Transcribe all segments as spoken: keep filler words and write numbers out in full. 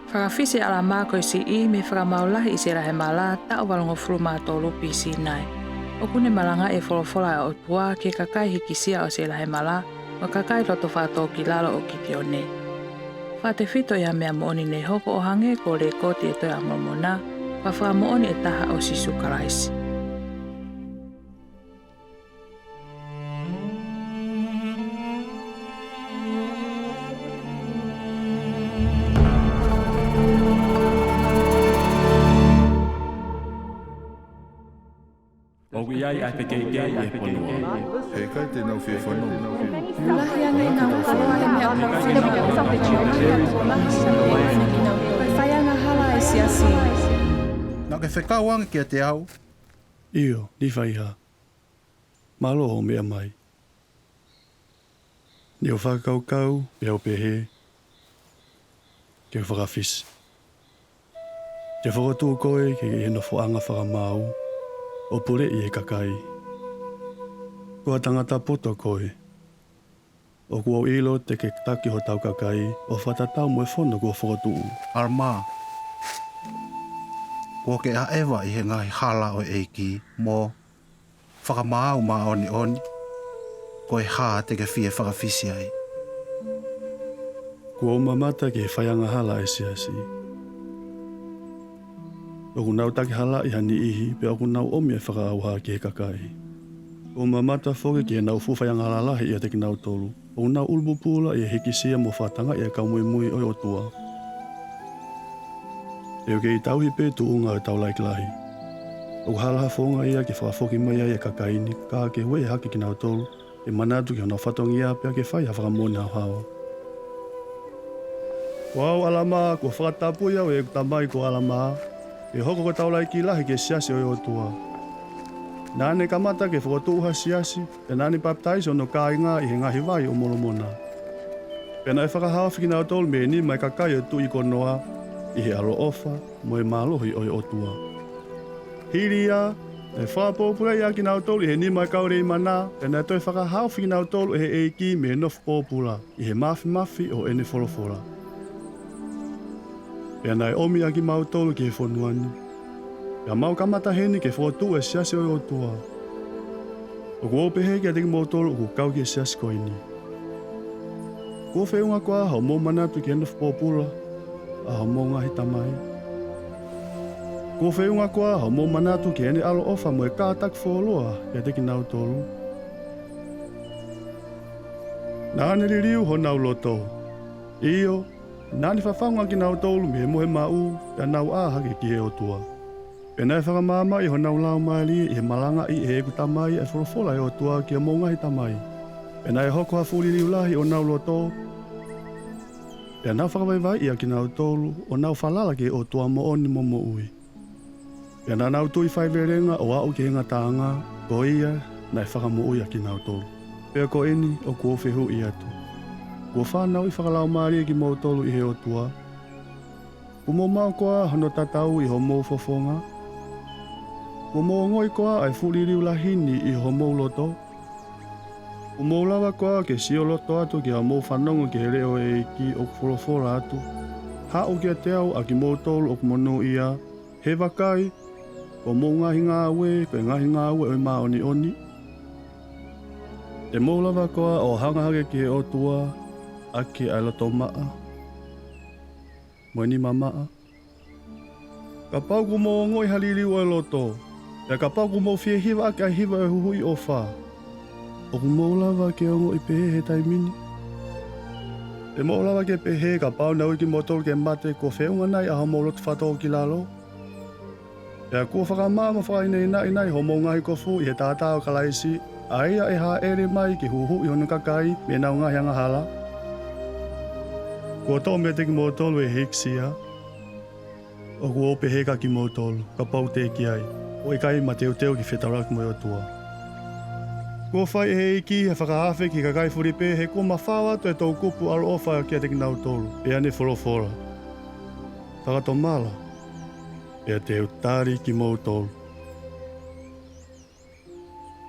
Fakafisi ʻe ʻAlamā ko e Siʻí mei he Fakamaau Lahi ʻi Selahemalá, taʻu valungofulu mā tolu B C nai. ʻOkú ne malangaʻi e folofola ʻa e ʻOtuá ki he kakai hikisia ʻo Selahemalá, mo e kakai loto fakatōkilalo ʻo Kitioné. Fakatefito ʻi ha meʻa moʻoni ne hoko ʻo hangē ko e lekooti ʻi he Tohi ʻa Molomoná, ko ha fakamoʻoni ʻe taha ʻo Sīsū Kalaisi. ʻOku ʻi ai ʻa e fekeʻikeʻi ʻi he fonuá. He ʻikai te nau fie fanongo. Lahi ange ʻenau koloa he meʻa ʻoku nau fai. Ko e faiangahala ʻa e siasí. Naʻá ke fekau ange kiate au. ʻIo, Nīfaihā. Mālō hoʻo meʻa mai. Ne u fakakaukau, peá u pehē ke u fakafisi. Ke fokotuʻu koe ke ke ʻi he nofoʻanga fakamāú, ʻo puleʻi e kakaí. Ko ha tangata poto koe. ʻOku ou ʻilo te ke taki hotau kakaí, ʻo fakatatau mo e fono kuo fokotuʻú. ʻAlamā, kuó ke ʻaʻeva ʻi he ngaahi hala ʻo e ʻEikí, mo fakamaau māʻoniʻoni, ko e hā te ke fie fakafisi ai? Kuó u mamata ki he faiangahala ʻa e siasí. ʻOku nau takihalaʻi ha niʻihi, pea ʻoku nau ʻomi e fakaʻauhá ki he kakaí. Kuó u mamata foki ki heʻenau fuʻu faiangahala lahi ʻiate kinautolu. ʻOku nau ʻulupupula ʻi he hikisia mo fakatangaʻi e kau muimui ʻo e ʻOtuá. Te u kei tauhi pē tuʻunga ʻo e taulaʻeiki lahí. ʻOku hala ha founga ia ke fakafoki mai ai e kakaí ni, ka ke ueʻi hake kinautolu ke manatu ki honau fatongiá pea ke fai ha fakamoʻoni haohaoa. Ko au, ʻAlamā, kuo fakatapui au ʻe heʻeku tamai ko ʻAlamaá, ke hoko ko e taulaʻeiki lahi ki he siasi ʻo e ʻOtuá. Naʻá ne kamata ke fokotuʻu ha siasi, pea naʻá ne papitaiso hono kāingá ʻi he ngaahi vai ʻo Molomoná. Pea naʻe fakahaofi kinautolu mei he nima ʻo e kakai ʻo e tuʻi ko Noa, ʻi he ʻaloʻofa mo e mālohi ʻo e ʻOtuá. Hili iá, naʻe fakapōpulaʻi ʻa kinautolu ʻi he nima ʻo e kau Leimaná, pea naʻe toe fakahaofi kinautolu ʻe he ʻEikí mei he nofo pōpulá, ʻi he māfimafi ʻo ʻene folofolá. Pea naʻe ʻomi ʻa kimautolu ki he fonuá ni, pea mau kamata heni ke fokotuʻu e siasi ʻo e ʻOtuá. ʻOku ou pehē kiate kimoutolu ʻoku kau ki he siasi ko ʻení: Kuo feʻunga koā hoʻomou manatu ki he nofo pōpula ʻa hoʻomou ngaahi tamaí? Kuo feʻunga koā hoʻomou manatu ki heʻene ʻaloʻofa mo e kātaki fuoloa kiate kinautolú? Naʻá ne liliu honau lotó. ʻIo, naʻá ne fafangu ʻa kinautolu mei he mohe maʻú, pea nau ʻā hake ki he ʻOtuá. Pea naʻe fakamaamaʻi honau laumālié ʻi he malangaʻi ʻe heʻeku tamaí ʻa e folofola ʻa e ʻOtuá ki hoʻomou ngaahi tamaí. Pea naʻe hoko ha fuʻu liliu lahi ʻi honau lotó, pea nau fakavaivaiʻi ʻa kinautolu, ʻo nau falala ki he ʻOtua moʻoni mo moʻuí. Pea naʻa nau tui faivelenga ʻo aʻu ki he ngataʻangá, ko ia naʻe fakamoʻui ʻa kinautolu. Pea ko ʻeni ʻoku ou fehuʻi atu: Kuo fanauʻi fakalaumālie kimoutolu ʻi he ʻOtuá? Kuo mou maʻu koā hono tataú ʻi homou fofongá? Kuo mou ongoʻi koā ʻa e fuʻu liliu lahí ni ʻi homou lotó? Kuo mou lava koā ke sioloto atu ki haʻamou fanongo ki he leʻo ʻo e ʻEikí ʻoku folofola atu: Haʻu kiate au ʻa kimoutolu ʻoku monūʻiá, he vakai, ko hoʻomou ngaahi ngāué ko e ngaahi ngāue ʻo e māʻoniʻoni? Te mou lava koā ʻo hanga hake ki he ʻOtuá ʻaki ʻa e loto maʻa mo e nima maʻa? Kapau kuo mou ongoʻi ha liliu ʻo e lotó, pea kapau kuo mou fie hiva ʻaki ʻa e hiva ʻo e huhuʻi ʻofá, ʻoku mou lava ke ongoʻi pehē he taimí ni? Te mou lava ke pehē, kapau naʻe ui kimoutolu ke mate, kuo feʻunga nai ʻa hoʻomou loto fakatōkilaló? Pea kuo fakamaʻa mo fakahinehinaʻi nai hoʻomou ngaahi kofú ʻi he taʻataʻa ʻo Kalaisí, ʻa ia ʻe hāʻele mai ke huhuʻi hono kakaí mei heʻenau ngaahi angahalá? Kuo toʻo meiate kimoutolu ʻe he hīkisiá? ʻOku ou pehē kia kimoutolu, kapau teʻeki ai, ʻoku ʻikai mateuteu ke fetaulaki mo e ʻOtuá. Kuo fai ʻe he ʻEikí ha fakaafe ki he kakai fulipē, he kuo mafao atu e toʻukupu ʻaloʻofa kiate kinautolu, peá ne folofola: Fakatomala, pea te u tali kimoutolu.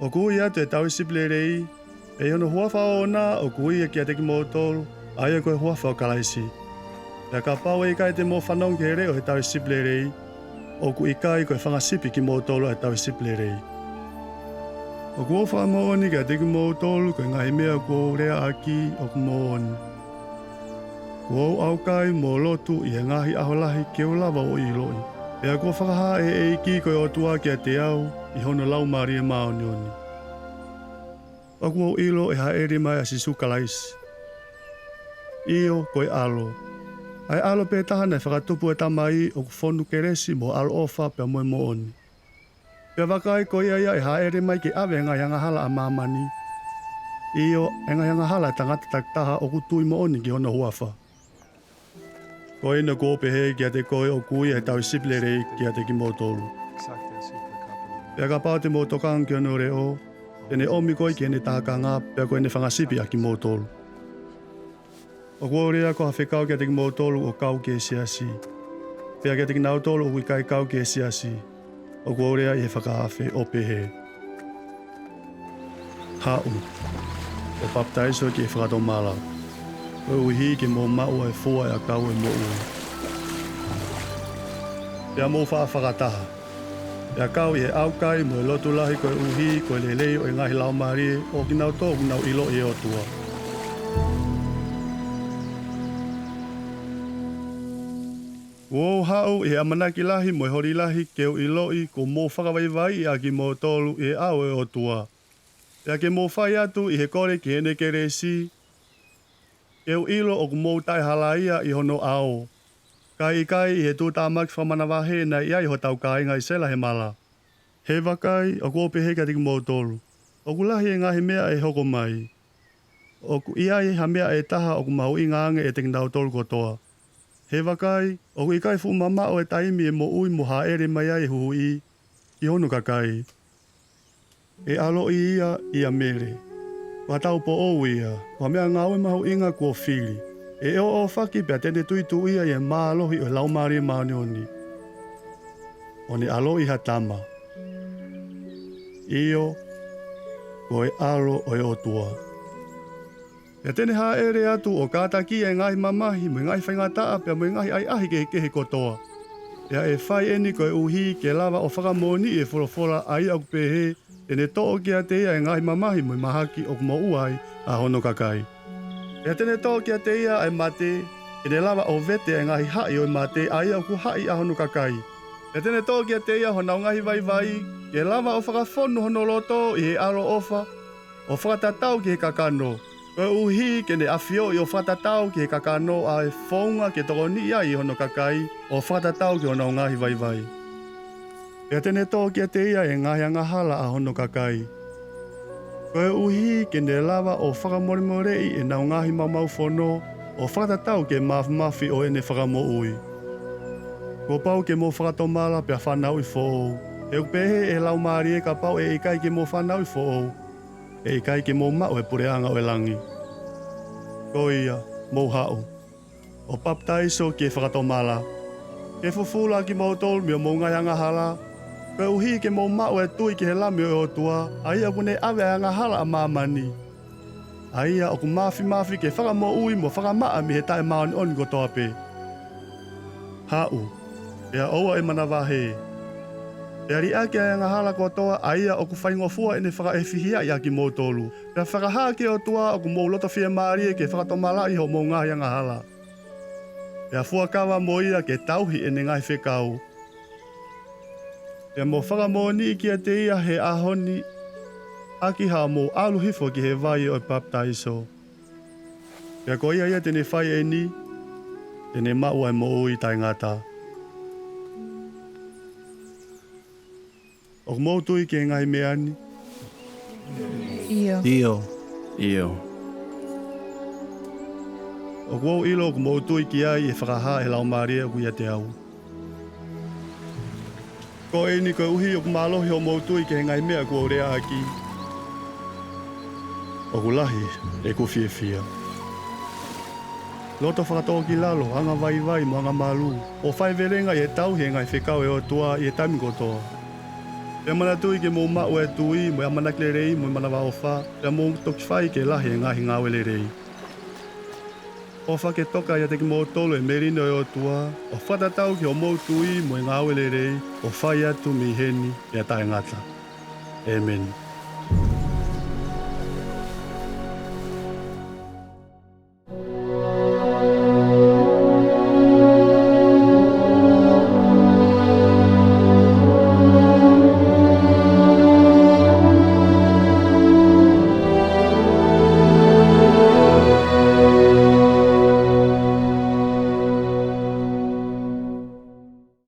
ʻOku ui atu ʻe he Tauhisipi Leleí, pea ʻi hono huafa ʻoʻoná ʻoku ui ia kiate kimoutolu, ʻa ia ko e huafa ʻo Kalaisí. Pea kapau ʻe ʻikai te mou fanongo ki he leʻo ʻo e Tauhi-sipi leleí, ʻoku ʻikai ko e fanga sipi kimoutolu ʻa e Tauhi-sipi leleí. ʻOku ou fakamoʻoni kiate kimoutolu ko e ngaahi meʻa kuó u leaʻakí ʻoku moʻoni. Kuó u ʻaukai mo lotu ʻi he ngaahi ʻaho lahi ke u lava ʻo ʻiloʻi, pea kuo fakahā ʻe he ʻEiki ko e ʻOtuá kiate au ʻi hono Laumālie Māʻoniʻoní. ʻOku ou ʻilo ʻe hāʻele mai ʻa Sīsū Kalaisi, ʻio, ko e ʻAló, ʻa e ʻAlo pē Taha naʻe Fakatupu ʻo e Tamaí, ʻoku fonu kelesi mo ʻaloʻofa pea mo e moʻoni. Pea vakai, ko ia ia ʻe hāʻele mai ke ʻave ʻa e ngaahi angahala ʻa māmaní, ʻio, ʻa e ngaahi angahala ʻa e tangata takitaha ʻoku tui moʻoni ki hono huafá. Ko ʻeni ʻoku ou pehē kiate koe ʻoku ui ʻa e Tauhi-sipi leleí kiate kimoutolu: Pea kapau te mou tokanga ki hono leʻó, te ne ʻomi koe ki heʻene tākangá, pea ko ʻene fanga sipi ʻa kimoutolu. ʻOku ou lea ko ha fekau kiate kimoutolu ʻoku kau ki he Siasí; pea kiate kinautolu ʻoku ʻikai kau ki he Siasí, ʻoku ou lea ʻi he fakaafe, ʻo pehē: Haʻu, ʻo papitaiso ki he fakatomalá, koeʻuhí ke mou maʻu ʻa e fua ʻo e ʻakau ʻo e moʻuí; pea mou faʻa fakataha, pea kau ʻi he ʻaukai mo e lotu lahi koeʻuhí ko e lelei ʻo e ngaahi laumālie ʻo kinautolu ʻoku nau ʻiloʻi e ʻOtuá. Kuó u haʻu ʻi he ʻamanaki lahi mo e holi lahi ke u ʻiloʻi kuo mou fakavaivaiʻi ʻa kimoutolu ʻi he ʻao ʻo e ʻOtuá, pea ke mou fai atu ʻi he kole ki heʻene kelesí, ke u ʻilo ʻoku mou taʻehalaia ʻi hono ʻaó, kae ʻikai ʻi he tuʻutāmaki fakamanavahē naʻe ʻi ai hotau kāinga ʻi Selahemalá. He vakai, ʻoku ou pehē kiate kimoutolu, ʻoku lahi e ngaahi meʻa ʻe hoko maí; ʻoku ʻi ai ha meʻa ʻe taha ʻoku mahuʻinga ange ʻiate kinautolu kotoa. He vakai, ʻoku ʻikai fuʻu mamaʻo e taimi ʻe moʻui mo hāʻele mai ai e Huhuʻí ki hono kakaí. ʻE ʻaloʻi ia ʻia Mele, ko ha taupoʻou ia, ko ha meʻangāue mahuʻinga kuo fili; ʻe ʻoʻofaki pea te ne tuituʻia ʻi he mālohi ʻo e Laumālie Māʻoniʻoní, ʻo ne ʻaloʻi ha tama, ʻio, ko e ʻAlo ʻo e ʻOtuá. Pea te ne hāʻele atu ʻo kātakiʻi ʻa e ngaahi mamahi mo e ngaahi faingataʻa pea mo e ngaahi ʻahiʻahi kehekehe kotoa. Pea ʻe fai ʻeni koeʻuhí ke lava ʻo fakamoʻoniʻi e folofola ʻa ia ʻoku pehē te ne toʻo kiate ia ʻa e ngaahi mamahi mo e mahaki ʻoku moʻua ai ʻa hono kakaí. Pea te ne toʻo kiate ia ʻa e maté, ke ne lava ʻo vete ʻa e ngaahi haʻi ʻo e maté ʻa ia ʻoku haʻi ʻa hono kakaí. Pea te ne toʻo kiate ia honau ngaahi vaivaí, ke lava ʻo fakafonu hono lotó ʻi he ʻaloʻofa, ʻo fakatatau ki he kakanó, koeʻuhí ke ne ʻafioʻi ʻo fakatatau ki he kakanó ʻa e founga ke tokoniʻi ai ʻa hono kakaí, ʻo fakatatau ki honau ngaahi vaivaí. Pea te ne toʻo kiate ia ʻa e ngaahi angahala ʻa hono kakaí, koeʻuhí ke ne lava ʻo fakamolemoleʻi ʻenau ngaahi maumaufonó, ʻo fakatatau ki he māfimafi ʻo ʻene fakamoʻuí. Kuo pau ke mou fakatomala pea fanauʻi foʻou; he ʻoku pehē ʻe he Laumālié kapau ʻe ʻikai ke mou fanauʻi foʻou, ʻe ʻikai ke mou maʻu e puleʻanga ʻo e langí. Ko ia, mou haʻu, ʻo papitaiso ki he fakatomalá, ke fufulu ʻa kimoutolu mei hoʻomou ngaahi angahalá, koeʻuhí ke mou maʻu ʻa e tui ki he Lami ʻo e ʻOtuá, ʻa ia ʻokú ne ʻave ʻa e angahala ʻa māmaní, ʻa ia ʻoku māfimafi ke fakamoʻui mo fakamaʻa mei he taʻemāʻoniʻoni kotoa pē. Haʻu, pea ʻoua ʻe manavahē, pea liʻaki ʻa e angahala kotoa ʻa ia ʻoku faingofua ʻene fakaʻefihiaʻi ʻa kimoutolú, pea fakahā ki he ʻOtuá ʻoku mou loto fiemālie ke fakatomalaʻi hoʻomou ngaahi angahalá, pea fuakava mo ia ke tauhi ʻene ngaahi fekaú. Pea mou fakamoʻoniʻi kiate ia he ʻahó ni ʻaki haʻamou ʻalu hifo ki he vai ʻo e papitaisó. Pea ko ia ia te ne fai ʻení, te ne maʻu ʻa e moʻui taʻengatá. ʻOku mou tui ki he ngaahi meʻá ni? ʻIo. ʻIo. ʻIo. ʻOku ou ʻilo ʻoku mou tui ki ai ʻi he fakahā ʻe he Laumālie ʻoku ʻiate aú. Ko ʻeni, koeʻuhí ʻoku mālohi hoʻomou tui ki he ngaahi meʻa kuó u lea ʻakí, ʻoku lahi ʻeku fiefia. Loto fakatōkilalo, angavaivai mo angamalū, ʻo faivelenga ʻi he tauhi e ngaahi fekau ʻa e ʻOtuá ʻi he taimi kotoa. Pea manatuʻi ke mou maʻu ʻa e tuí, mo e ʻamanaki leleí, mo e manavaʻofá, pea mou toki fai ke lahi e ngaahi ngāue leleí. ʻOfa ke toka ʻiate kimoutolu ʻa e melino ʻo e ʻOtuá, ʻo fakatatau ki hoʻomou tuí mo e ngāue leleí, ʻo fai atu mei heni pea taʻengata. ʻĒmeni.